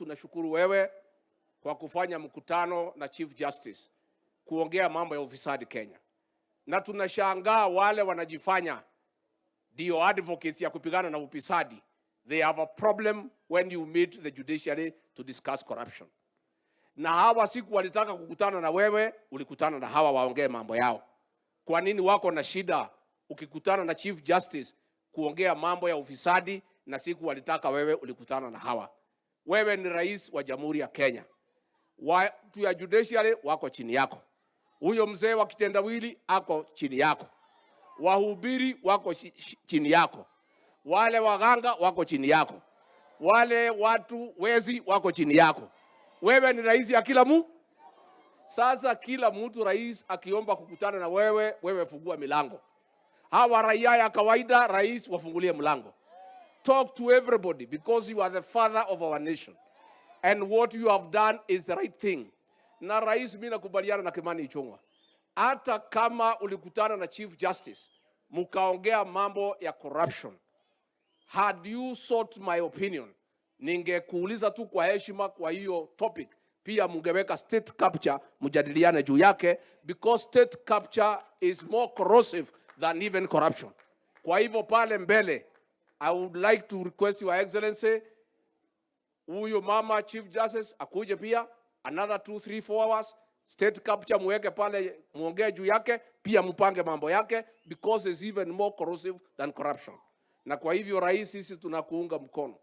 Tunashukuru wewe kwa kufanya mkutano na Chief Justice kuongea mambo ya ufisadi Kenya, na tunashangaa wale wanajifanya ndio advocates ya kupigana na ufisadi. They have a problem when you meet the judiciary to discuss corruption. Na hawa siku walitaka kukutana na wewe, ulikutana na hawa waongee mambo yao. Kwa nini wako na shida ukikutana na Chief Justice kuongea mambo ya ufisadi, na siku walitaka wewe ulikutana na hawa? Wewe ni rais wa Jamhuri ya Kenya, watu ya judiciary wako chini yako, huyo mzee wa kitendawili ako chini yako, wahubiri wako chini yako, wale waganga wako chini yako, wale watu wezi wako chini yako. Wewe ni rais ya kila mu. Sasa kila mtu rais akiomba kukutana na wewe, wewe fungua milango. Hawa raia ya kawaida, rais wafungulie mlango. Talk to everybody because you are the father of our nation and what you have done is the right thing. Na rais, mimi nakubaliana na Kimani Ichung'wa, hata kama ulikutana na Chief Justice mkaongea mambo ya corruption, had you sought my opinion, ningekuuliza tu kwa heshima kwa hiyo topic, pia mungeweka state capture mjadiliane juu yake, because state capture is more corrosive than even corruption. Kwa hivyo pale mbele, I would like to request Your Excellency, huyo mama Chief Justice akuje pia another 2, 3, 4 hours, state capture muweke pale, muongee juu yake pia, mpange mambo yake because it's even more corrosive than corruption. Na kwa hivyo rais, sisi tunakuunga mkono.